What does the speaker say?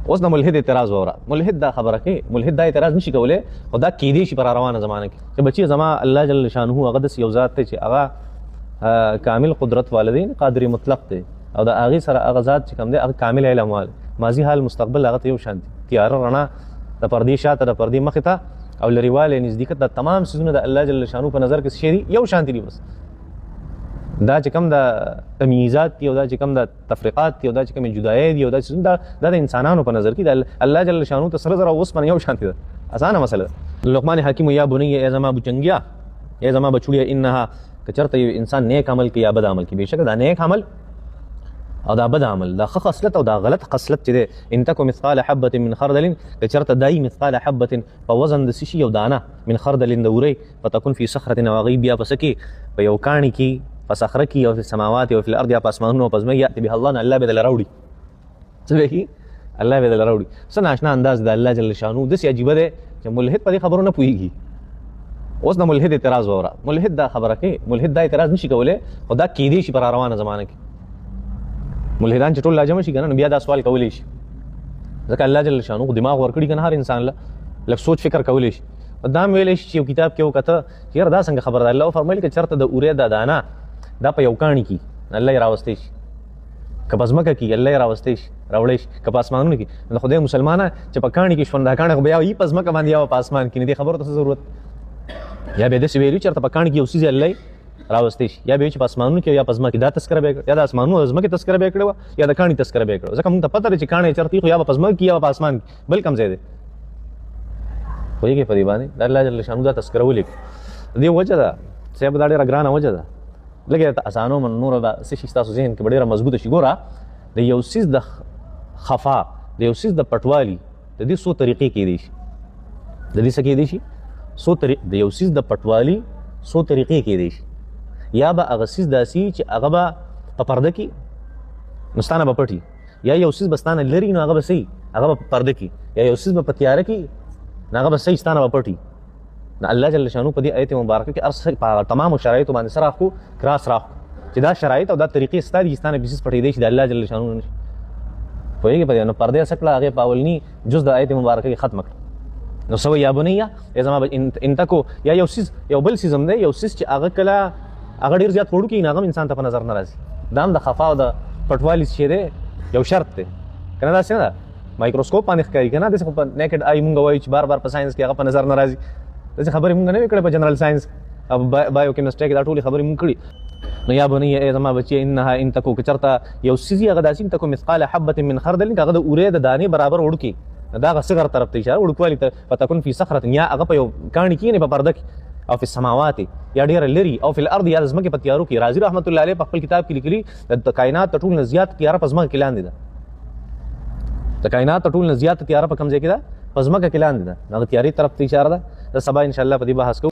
اوس د ملحد اعتراض وره. ملحد دا خبره کوي، ملحد دا اعتراض نشي کولی، خو دا کیدی شي پر روانه زمانه کې چې بچي زما الله جل شانه هغه داسې یو ذات دی چې هغه کامل قدرت والا دی، قادر مطلق دی، او د هغې سره هغه ذات چې کوم دی هغه کامل علم والا، ماضي حال مستقبل هغه ته یو شان دی، تیاره رڼا د پردې شاته د پردې مخې ته او لرېوالی نزدېکت دا تمام څیزونه د الله جل شانه په نظر کې څه شی دي؟ یو شان دي. بس دا چې کوم د تمیزات دي او دا چې کوم د تفریقات دي او دا چې کوم جدایۍ دي او دا څیزونه دا د انسانانو په نظر کې د الله جل شانه ته سره زره اوسپنه یو شان دي. اسانه مسله ده. لقمان حکیم یا بنی، ای زما بچنګیا، ای زما بچوړیا، انها که چېرته یو انسان نیک عمل کوي یا بد عمل کوي، بېشکه دا نیک عمل او دا بد عمل، دا ښه خصلت او دا غلط خصلت چې دی، ان تکو مثقال حبة من خردل، که چېرته دای مثقال حبة په وزن د څه شي یو دانه، من خردل د ورۍ، فتكون في صخرة، او هغوی بیا په څه کې؟ په یو کاڼي کې، په صخره کې، او في السماوات او في الارض، یا په اسمانونو او په ځمکه، یأتي بها الله، نه الله به دله راوړي. څه به کوي؟ الله به دله راوړي. څه ناشنا انداز د الله جل شانه داسې عجیبه دی چې ملحد په دې خبرو نه پوهېږي. اوس د ملحد اعتراض وره. ملحد دا خبره کوي، ملحد دا اعتراض نشي کولی، خو دا کیدی شي پر روانه زمانه کې ملحدان چې ټول لاجمع شي که نه، نو بیا دا سوال کولی شي، ځکه الله جل شانه خو دماغ ورکړي که نه هر انسان له لږ سوچ فکر کولی شي. دا هم ویلی شي چې یو کتاب کې وکته چې یاره دا څنګه خبره ده، الله وفرمایل که چېرته د اورې دا دانه دا په یو کاڼي کې الله یې راوستی شي، که په ځمکه کې الله یې راوستی شي، راوړی شي، که په اسمانونو کې، نو خدای مسلمانه چې په کاڼي کې شون دا کاڼی خو بیا وي په ځمکه باندې یا په اسمان کې، نو دې خبرو ته څه ضرورت؟ یا بیا داسې ویلي چېرته په کاڼي کې یو څیز الله راوستی شي، یا به چې په اسمانونو کې یا په ځمکه کې دا تذکره به یا د اسمانونو د ځمکې تذکره به کړې وه یا د کاڼي تذکره به کړې وه، ځکه موږ ته پته ده چې کاڼی چېرته وي، خو یا به په ځمکه کې یا به په اسمان کې، بل کوم ځای دی. پوهېږئ په دې باندې د الله جل شانه دا تذکره ولیکه. د دې وجه ده صاحب، دا ډېره ګرانه وجه ده، لږه درته اسانوم، نوره به څه شي ستاسو ذهن کې به ډېره مضبوطه شي. ګوره د یو څیز د خفا، د یو څیز د پټوالي د دې څو طریقې کېدی شي، د دې څه کېدی شي؟ څو طریقې. د یو څیز د پټوالي څو طریقې کېدی شي. یا به هغه څیز داسې چې هغه به په پرده کې نو ستا نه به پټي، یا یو څیز به ستا نه لري نو هغه به څه هغه به په پرده کې، یا یو څیز به په تیاره کې نو هغه به صحیح ستا نه به پټي. نو الله جل شانو په دې آیت مبارکه کې هر څه په هغه تمامو شرایطو باندې څه راښکو؟ کراس راښکو چې دا شرایط او دا طریقې ستا دي چې ستا نه به څیز پټېدی شي، د الله جل شانو نه شي. پوهېږې په دې؟ نو پردې څه کړه؟ هغې په اولني جز د آیت مبارکه کې ختمه کړه. نو څه وایي؟ یا بنیه، ای زما ان تکو، یا یو څیز، یو بل څیز هم دی، یو څیز چې هغه کله هغه ډېر زیات وړوکی نو هغه هم انسان ته په نظر نه راځي. دا هم د خفا او د پټوالي څه دی، یو شرط دی که نه؟ داسې نه ده، مایکروسکوپ باندې ښکاري که نه؟ داسې خو په نیکډ آی مونږ وایو چې بار بار په ساینس کې هغه په نظر نه راځي. داسې خبرې مونږ نه وې کړې په جنرال ساینس او بایو کیمسټري کې دا ټولې خبرې مونږ کړي. نو یا بنی، ای زما بچی، انها ان تکو، که چېرته یو څیز هغه داسې تکو مثقال حبة من خردل، که هغه د اورې د دانې برابر وړوکی، دا هغه صغر طرف ته اشاره، وړوکوالي ته، فتکون فی صخرة، یا هغه په یو کاڼي کې نه په پرده کې، او فی السماوات، یا ډېره لري، او فی الارض، یا د ځمکې په تیارو کې. رازي رحمت الله علیه په خپل کتاب کې لیکلي د کائنات تر ټولو نه زیات تیاره په ځمکه کې لاندې ده. د کائنات تر ټولو نه زیات تیاره په کوم ځای کې ده؟ په ځمکه کې لاندې ده. هغه تیارې طرف ته اشاره ده. د سبا ان شاء الله په دې بحث کوو.